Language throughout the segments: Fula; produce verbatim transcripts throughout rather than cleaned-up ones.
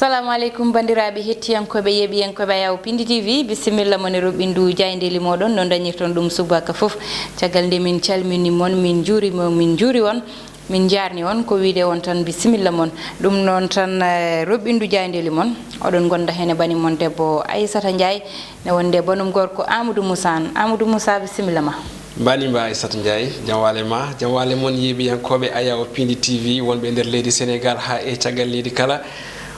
Assalamu aleykum, banndiraaɓe hettiyankooɓe, yeeɓiyankooɓe Ayaw Pindi T V, bisimilla mon e roɓɓindu jaayndeeli mooɗon, no dañirton ɗum subaka fof. Caggal nde min calmini mon, min njuuri mon, min njuuri on, min njaarni on, ko wiide on tan bisimilla mon. Ɗum noon tan, eh, roɓɓindu jaayndeeli mon, oɗon ngonda heen e bani mon debbo Aissata Ndiaye, ne wonde banum gorko Amadou Moussa. Amadou Moussa, bisimilla ma. Mbani mba Aissata Ndiaye, jam waale ma, jam waale mon yeeɓiyankooɓe Ayaw Pindi T V, wonɓe e nder leydi Sénégal haa e caggal leydi kala.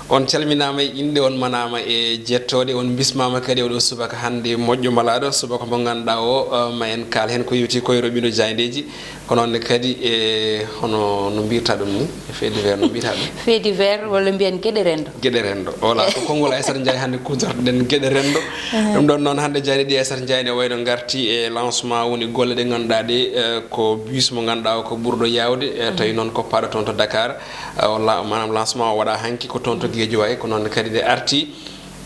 On calminaama e innde, on manaama e jettooɗe, on bismaama kadi oɗo subaka hannde moƴƴo malaaɗo, subaka mo ngannduɗaa o, eh, ma en kaal heen ko yowti ko e roɓɓindu jaayndeeji, ko noon ne kadi e hono no mbiyta ɗum ni, e fait divers no mbiyta ɗum? Fait divers walla mbiyen geɗe renndo. Geɗe renndo. Voilà, ko konngol Aissata Ndiaye hannde kuutortoɗen, geɗe renndo. Ɗum ɗon noon hannde jaaynde ɗi Aissata Ndiaye ne wayno ngarti e lancement woni golle ɗe ngannduɗaa ɗe, eh, ko bus mo ngannduɗaa o ko ɓurɗo yaawde, eh, tawi noon ko paaɗo toon to Dakar, eh, o la-, maanaam lancement o waɗa hanki ko toon to Guédiawaye, ko noon kadi nde arti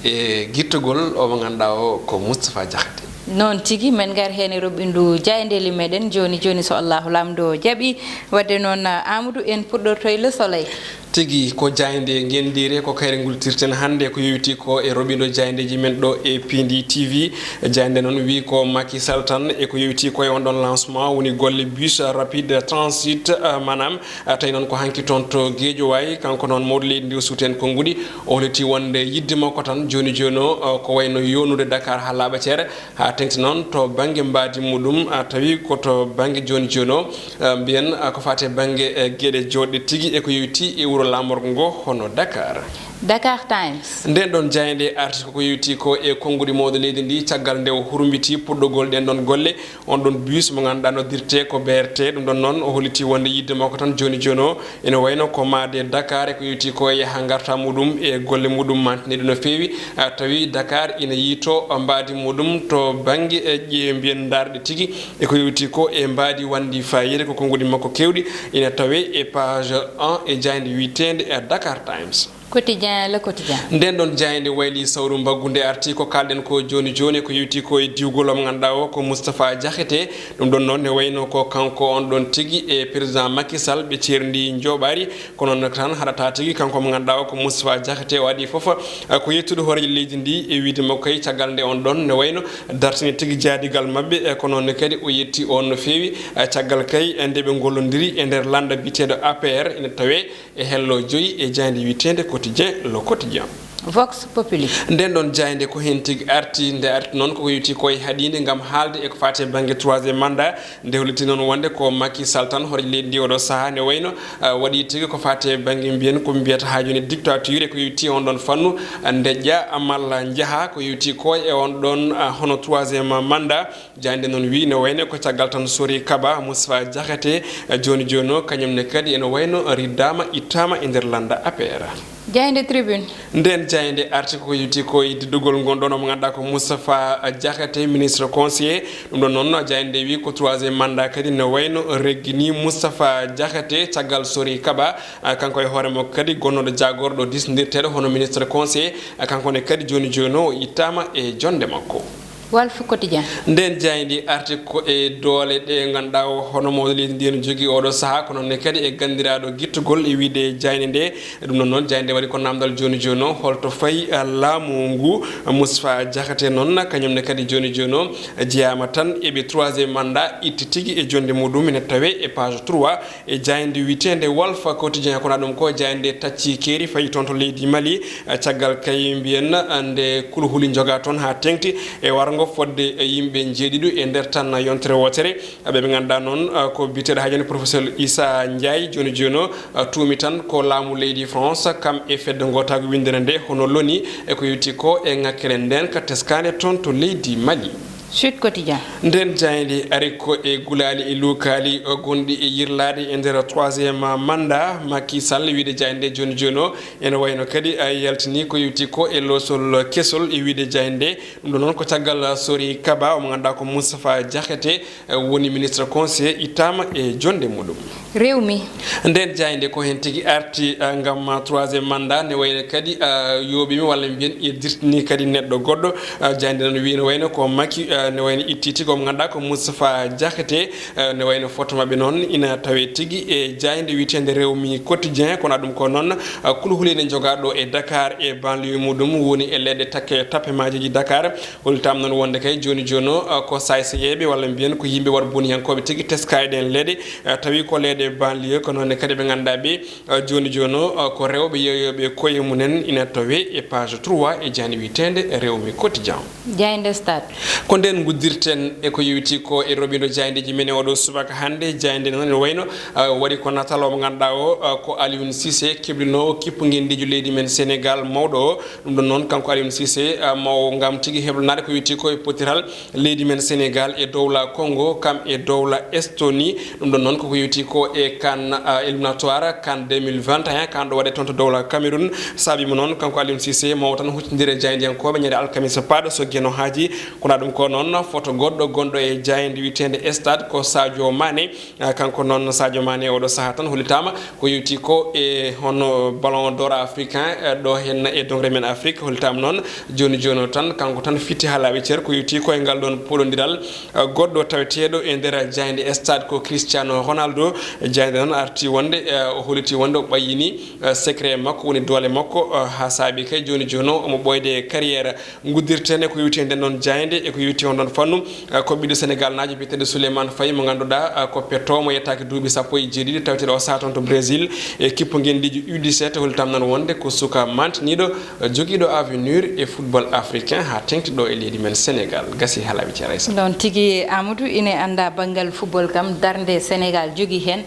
e gittogol o mo ngannduɗaa o ko Moustapha Diakhaté. Noon tigi, men ngar heen e roɓɓindu jaayndeeli meɗen jooni jooni, so Allahu Laamɗo jaɓi. Wadde noon, Amadou, en puɗɗorto e Le Soleil. Tigi ko jaaynde ngenndiire, ko kayre ngultirten hannde ko yowiti ko e roɓɓindu jaayndeeji men ɗo e Pindi T V. Jaaynde noon wi ko Macky Sall tan e ko yowiti ko e on ɗon lancement woni golle bus rapide transit, eh, maanaam, eh, tawi noon ko hanki toon to Guédiawaye, kanko noon mawɗo leydi ndi o suuti heen konnguɗi, o holliti wonde yidde makko tan jooni jooni o, eh, ko wayno yoonude Dakar haa laaɓa ceere, haa teŋti noon to bannge mbaadi muɗum, a tawi ko to bannge jooni jooni o, a, mbiyen, a, ko faati e bannge, e, geɗe joɗɗe tigi e ko yowiti e wuro laamorgo ngo hono Dakar. Dakar Times. Nden ɗon jaaynde arti ko ko yowiti ko e konnguɗi mawɗo leydi ndi caggal nde o hurmbiti puɗɗogol ɗen ɗon golle. On ɗon bus mo ngannduɗaa noddirte ko B R T, ɗum ɗon noon o holliti wonde yidde makko tan jooni jooni o, ene wayno ko maade Dakar e ko yowiti ko e yaha ngarta muɗum e golle muɗum mantiniiɗe no feewi. A tawi Dakar ina yiyto mbaadi muɗum to bannge, e, ƴe mbiyen ndaarɗe tigi e ko yowiti ko e mbaadi wonndi faayiida ko konnguɗi makko keewɗi ina tawe e page un e jaaynde wiyeteende, e, Dakar Times. Quotidien, Le Quotidien. Nden ɗon jaaynde wayli sawru mbaggu nde arti ko kaalɗen ko jooni jooni ko yowiti ko e diwgol o mo ngannduɗaa o ko Moustapha Diakhaté. Ɗum ɗon noon ne wayno ko kanko on ɗon tigi e président Macky Sall ɓe ceerndi njooɓaari. Kono noon tan haɗata tigi kanko mo ngannduɗaa o ko Moustapha Diakhaté o adii fof, eh, ko yettude hooreejo leydi ndi e wiide makko kay caggal nde on ɗon ne wayno dartini tigi jaadigal maɓɓe. Eh, kono noon kadi o yetti on no feewi, eh, caggal kay, eh, nde ɓe ngollondiri e nder lannda biyeteeɗo A P R ina tawe e hello joyi e jaaynde wiyeteende Quotidien, Le Quotidien. Vox Populi. Nden ɗon jaaynde ko heen tigi arti, nde arti noon ko yowiti ko e haɗiinde ngam haalde e ko faati e bannge troisième mandat. Nde holliti noon wonde ko Macky Sall tan hooreejo leydi ndi oɗo sahaa nde wayno, ah, waɗi tigi ko faati e bannge mbiyen ko mbiyata haa jooni dictature e ko yowiti on ɗon fannu, ah, ndeƴƴa malla njaha ko yowiti ko e on ɗon, ah, hono troisième mandat. Jaaynde noon wiyi ne wayno ko caggal tan Sori Kaba, Moustapha Diakhaté, eh, jooni jooni o, kañum ne kadi ene wayno riddaama, ittaama e nder lannda A P R. Jaaynde Tribune. Nden jaaynde arti ko yowiti ko e diddugol ngon ɗon o mo ngannduɗaa ko Moustapha Diakhaté, ministre conseiller. Ɗum ɗon noon jaaynde wi ko troisième mandat kadi ne wayno reggini Moustapha Diakhaté caggal Sori Kaba, ah, kanko e hoore makko kadi gonnooɗo jaagorɗo disndirteeɗo hono ministre conseiller, ah, kanko ne kadi jooni jooni o ittaama e jonnde makko. Walf Quotidien. Nden jaaynde arti ko e doole ɗe ngannduɗaa o hono mawɗo leydi ndi no jogii oɗo sahaa, kono ne kadi e ganndiraaɗo gittugol e wiide jaaynde nde. Ɗum noon noon jaaynde waɗi ko namdal jooni jooni o, holto fayi, ah, laamu ngu. Moustapha Diakhaté noon kañum ne kadi jooni jooni o jeyaama tan e ɓe troisième mandat itti tigi e jonnde muɗum ene tawe e page trois. E jaaynde wiyeteende Walf Quotidien, kono ɗum ko jaaynde tacci keeri fayi toon to leydi Mali, eh, caggal kay mbiyen, eh, nde kulhuli njoga toon haa teŋti e warngo fodde, eh, yimɓe njeeɗiɗo e nder tan yontere wootere. Eh, ɓe ɓe ngannduɗaa noon, eh, ko biyeteeɗo haa jooni professeur Issa Ndiaye, jooni jooni o, eh, tuumi tan ko laamu leydi France, kam e fedde ngootaagu winndere nde, hono l'ONU, e ko yowiti ko e ŋakkere nden ka teskaande toon to leydi Mali. Sud Quotidien. Nden jaaynde ari ko e gulaali e luukaali, o, gonɗi e yirlaade e nder troisième mandat Macky Sall, wiide jaaynde nde jooni jooni o, ene wayno kadi a yaltini ko yowiti ko e loosol kesol e wiide jaaynde nde. Ɗum ɗo noon ko caggal Sori Kaba, omo ngannduɗaa ko Moustapha Diakhaté, eh, woni ministre conseiller ittaama e jonnde muɗum. Rewmi. Nden jaaynde ko heen tigi arti, eh, ngam troisième mandat, ne wayno kadi, eh, yooɓimi walla mbiyen e dirtini kadi neɗɗo goɗɗo. Eh, jaaynde noon wiino wayno ko Macky, eh, Eh, ne wayno itti tigi omo ngannduɗaa ko Moustapha Diakhaté. Eh, ne wayno photo maɓɓe noon ina tawee tigi e jaaynde wiyeteende Rewmi Quotidien. Kono ɗum ko noon, eh, kulhuli ne jogaaɗo e Dakar e banlieue muɗum, woni e leɗɗe takke, tappe maajeeji Dakar. Hollitam noon wonde kay jooni jooni o, eh, ko saayseyeeɓe walla mbiyen ko yimɓe waɗ boniyankooɓe tigi teska e ɗeen leɗɗe. Eh, tawi ko leɗɗe banlieue, ko noon ne kadi ɓe ngannduɗaa ɓe, eh, jooni jooni o, eh, ko rewɓe yeeyooɓe koye mumen ina tawee e page trois e jaaynde wiyeteende Rewmi Quotidien. Jaaynde Stade. Ko ndeen nguddirten e ko yowitii ko e roɓindo jaayndeeji men e oɗo subaka hannde. Jaaynde noon ene wayno, ah, waɗi ko natal o mo ngannduɗaa o, ah, ko Aliou Cissé, keblinoowo kippu ngenndiijo leydi men Sénégal mawɗo o. Ɗum ɗon noon, kanko Aliou Cissé, ah, maw ngam tigi heblanaade ko yowitii ko e pottiral leydi men Sénégal e dowla Congo, kam e dowla Estonie. Ɗum ɗon noon koko yowitii ko e CAN, ah, éliminatoire CAN deux mille vingt et un, CAN ɗo waɗee toon to dowla Cameroun. Saabii mo noon, kanko Aliou Cissé, maw tan huccondire e jaayndiyankooɓe ñande alkamisa paaɗo so Geno haaji. Kono ɗum ko noon, foto goɗɗo gonɗo e jaaynde wiyeteende Stade ko Sadio Mané. Ah, kanko noon Sadio Mané oɗo sahaa tan hollitaama ko yowitii ko e hono Ballon d'Or africain, eh, ɗo heen e dongre men Afrique. Hollitaama noon jooni jooni o tan, kanko tan fitti haa laaɓi cer ko yowitii ko e ngal ɗoon puɗondiral. Eh, goɗɗo taweteeɗo e nder jaaynde Stade ko Cristiano Ronaldo. Jaaynde noon arti wonde, eh, o holliti wonde o ɓayyini, eh, secret makko, woni doole makko, eh, haa saabi kay jooni jooni o omo ɓooyde e carrière. Nguddirten e ko yowitii e nden ɗon jaaynde, e ko yowitii on ɗon fannu, eh, ko ɓiɗɗo Senegal naajo biyeteeɗo Souleymane Faye mo ngannduɗaa, eh, ko petto mo yettaaki duuɓi sappo e jeeɗiɗi, taweteeɗo o sahaa toon to Brésil e kippu ngenndiijo U dix-sept. Hollitam noon wonde ko suka mantiniiɗo, eh, jogiiɗo avenir e football africain haa teŋti ɗo e leydi men Senegal. Gasi haa laaɓi cer, Aissata. Noon tigi, Amadou, ine anndaa banngal football kam, darnde Senegal jogii heen,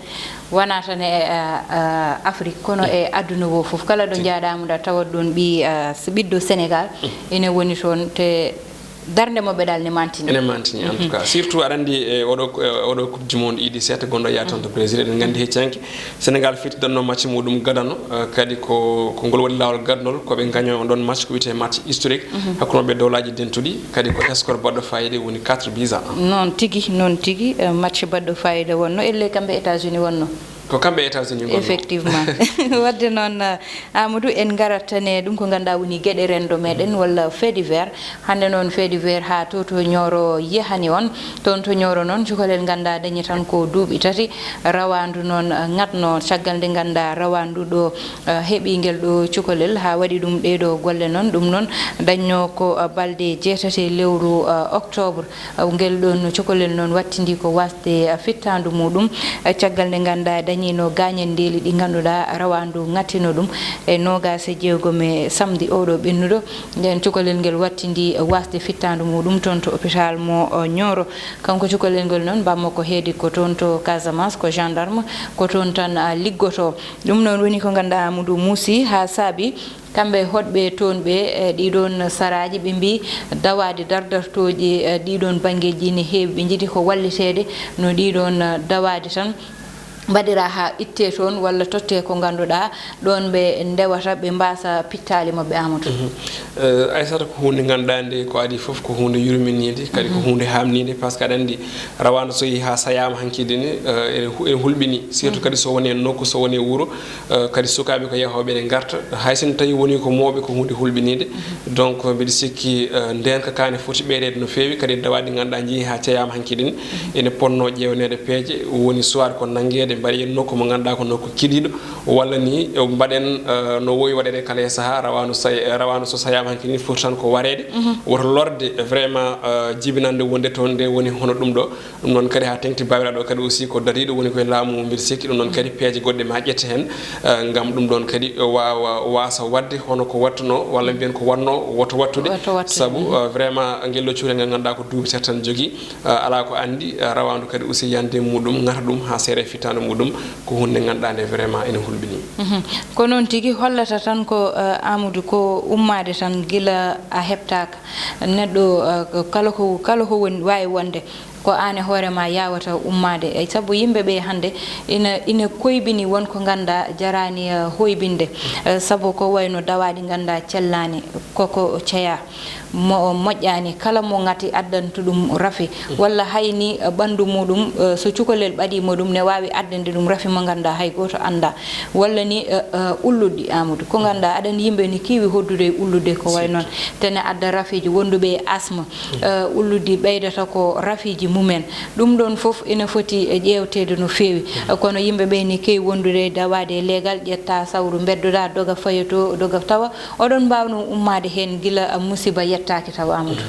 wonaa tan e, eh, eh, Afrique, kono e aduna o fof. Kala ɗo njaaɗaa mo, mbaɗa tawat ɗoon ɓi, eh, s-, ɓiɗɗo Senegal ine woni toon, te darnde maɓɓe dal ne mantini. Ene mantini, en tout cas. Surtout, aɗa anndi, e oɗo, e oɗo Coupe du Monde U dix-sept gonɗo yaade toon to Brésil, eɗen nganndi heccanke Senegal fittidanno match muɗum gadano, eh, kadi ko, ko ngol waɗi laawol gadanol, ko ɓe gaño on ɗon match ko wiyetee match historique hakkunde maɓɓe e dowlaaji dentuɗi, kadi ko score baɗɗo faayiida woni quatre buts à un. Noon tigi, noon tigi, eh, match baɗɗo faayiida wonno, ellee kamɓe États-Unis wonno. Ko kamɓe États-Unis ngonno. Effectivement. Wadde noon, eh, Amadou, en ngarat tan e ɗum ko ngannduɗaa woni geɗe renndo meɗen walla fait divers. Hannde noon fait divers haa to, to Nioro yahani on. Toon to Nioro noon, cukalel ngannduɗaa dañi tan ko duuɓi tati. Rawaandu noon, eh, ŋatno caggal nde ngannduɗaa rawaandu ɗo, eh, heɓi ngel ɗo cukalel haa waɗi ɗum ɗee ɗo golle noon. Ɗum noon dañno ko, eh, balɗe jeetati e lewru, eh, octobre. Eh, ngel ɗoon cukalel noon wattindi ko wasde, eh, fittaandu muɗum. Eh, caggal nde ngannduɗaa dañino gaañandeeli ɗi ngannduɗaa rawaandu ŋattino ɗum e noogaas e jeegom e samedi oɗo ɓennuɗo. Nden cukalel ngel wattindi wasde fittaandu muɗum toon to hôpital mo, o, Nioro. Kanko cukalel ngel noon, bammakko heedi ko toon to Casamance, ko gendarme, ko toon tan, a, liggoto. Ɗum noon woni ko ngannduɗaa Amadou muusi haa saabi kamɓe hoɗɓe toon ɓe, e, ɗiɗoon saraaji, ɓe mbii dawaade dardartooji, e, ɗiɗoon banngeeji ne heewi. Ɓe njiɗi ko walliteede no ɗiɗoon, e, dawaade tan. Mbaɗiraa haa ittee toon walla tottee ko ngannduɗaa ɗoon ɓe ndewata, ɓe mbaasa pittaali maɓɓe, Amadou. Mhm. Eh, Aissata, ko huunde ngannduɗaa nde ko adii fof ko huunde yurminiinde, kadi ko huunde haamniinde, par ce que aɗa anndi rawaandu so yehii haa sayaama hanki dini, eh, ene hu-, ene hulɓini, surtout kadi so woni e nokku, so woni e wuro, eh, kadi sukaaɓe ko yahooɓe ene ngarta, hay sinno tawi woni ko mawɓe ko huunde hulɓiniinde. Donc, mbiɗa sikki, eh, ndeenka kaa ne foti ɓeydeede no feewi, kadi e dawaaɗi ɗi ngannduɗaa njehii haa cayaama hanki ɗin, ene potnoo ƴeewneede peeje, woni soit ko nanngeede, mbaɗee nokku mo ngannduɗaa ko nokku kiɗiiɗo, walla ni, eh, mbaɗen, eh, no wowi waɗeede kala e sahaa, rawaandu say-, rawaandu so sayaama hanki ɗin foti tan ko wareede, woto lorde vraiment, eh, jibinannde wonde toon nde woni hono ɗum ɗo. Ɗum noon kadi haa teŋti baawiraaɗo kadi aussi ko dariiɗo woni koye laamu, mbiɗa sikki ɗum noon kadi peeje goɗɗe ma ƴette heen, eh, ngam ɗum ɗoon kadi waawa waasa waɗde hono ko waɗtunoo walla mbiyen ko waɗnoo woto waɗtude. Woto waɗtude, sabu, eh, vraiment ngel ɗo cukalel ngel ngannduɗaa ko duuɓi tati tan jogii, eh, alaa ko anndi, eh, rawaandu kadi aussi yande muɗum, ŋata ɗum haa seera e fittaandu muɗum, ko huunde nde ngannduɗaa nde vraiment ene hulɓinii. Mhm. Ko noon tigi hollata tan ko, eh, Amadou, ko ummaade tan gila a heɓtaaka. Neɗɗo, eh, kala ko, kala ko woni, waawi wonde, Ko aan e hoore ma yawata ummaade. Eyi, sabu yimɓe ɓe hannde ina, ina koybini won ko ngannda jaraani, eh, hoybinde. Eh, sabu ko wayno dawaaɗi ngannda cellaani, koko ceya, mo moƴƴaani, kala mo ngati addantu ɗum rafi, walla hayni, eh, ɓanndu muɗum, eh, so cukalel ɓadii mo ɗum, ne waawi addande ɗum rafi mo ngannda hay gooto annda, walla ni, eh, eh, ulluɗi, Amadou, ko ngannda aɗan yimɓe ni keewi hoddude e ullude ko way noon, tene adda rafiiji wonduɓe e asma. Eh, ulludi ɓeydata ko rafiiji mumen. Ɗum ɗon fof ina foti, eh, ƴeewteede no feewi. Eh, kono yimɓe ɓe ni keewi wondude e dawaade e leegal, ƴetta sawru, mbeddoɗa, doga fayoto, doga tawa oɗon mbaawno ummaade heen gila, eh, musiba yettaaki tawa, Amadou.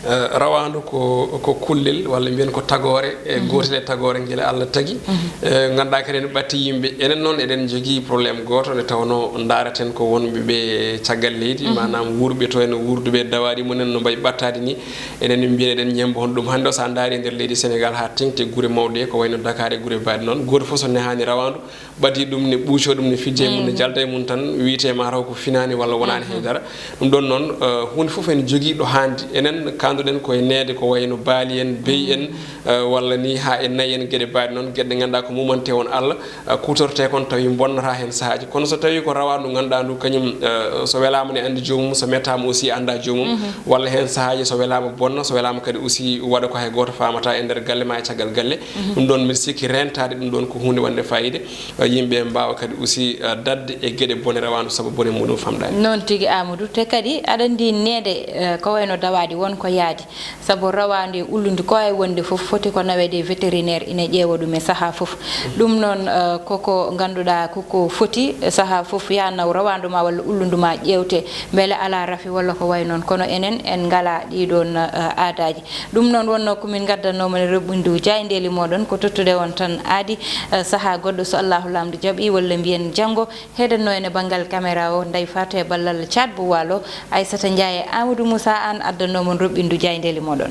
Eh, rawaandu ko, ko kullel, walla mbiyen ko tagoore, e gootel e tagoore ngel Allah tagi. Eh, ngannduɗaa kadi ene ɓatti yimɓe. Enen noon eɗen njogii problème gooto nde tawnoo ndaaraten ko wonɓe ɓe caggal leydi, maanaam wuurɓe to en, wuurduɓe e dawaaɗi mumen no mbayi ɓattaade ni. Enen min mbiyen eɗen ñemmba hono ɗum. Hannde o, so a ndaari e nder leydi Senegaal haa teŋti e gure mawɗe ɗe, ko wayno Dakar e gure baaɗe noon, gooto fof so nehaani rawaandu, ɓadii ɗum ne ɓuucoo ɗum ne fijja e mum, ne jalta e mum tan, wiyetee ma taw ko finaani walla wonaani hay dara. Ɗum ɗon noon, eh, huunde fof ene jogii ɗo haandi. Enen kaanduɗen ko e neede ko wayno baali en, beyi en, eh, walla ni haa e nayi en, geɗe baaɗe noon, geɗe ɗe ngannduɗaa ko mumante on Allah, eh, kuutortee kon tawi bonnata heen sahaaji. Kono so tawii ko rawaandu ngannduɗaa ndu kañum, eh, so welaama ne anndi joomum, so mettaama aussi annda joomum, walla heen sahaaji so welaama bonna, so welaama kadi aussi waɗa ko hay gooto faamata e nder galle ma e caggal galle. Ɗum ɗon mbiɗa sikki rentaade ɗum ɗon ko huunde wonde faayiida. Eh, yimɓe mbaawa kadi aussi, eh, daɗde e geɗe bone rawaandu sabu bone muɗum famɗaani. Noon tigi, Amadou, te kadi aɗa anndi neede, eh, ko wayno dawaaɗi won ko yaadi. Sabu rawaandu e ulludu ko e wonde fof foti ko naweede e vétérinaire ina ƴeewa ɗum e sahaa fof. Ɗum noon, eh, koko ngannduɗaa koko foti, eh, sahaa fof ya naw rawaandu ma walla ulludu ma ƴeewte mbele alaa rafi walla ko way noon. Kono enen en ngalaa ɗii ɗoon, eh, aadaaji. Ɗum noon wonnoo ko min ngaddannoo mon e roɓɓindu jaayndeeli mooɗon, ko tottude on tan aadi, eh, sahaa goɗɗo so Allahu Laamɗo jaɓii walla mbiyen janngo. Heedannoo en e banngal caméra o Ndeye Fatou e ballal Thiat Bou Walo, Aissata Ndiaye e Amadou Moussa Anne addannoo mon roɓɓindu jaayndeeli mooɗon.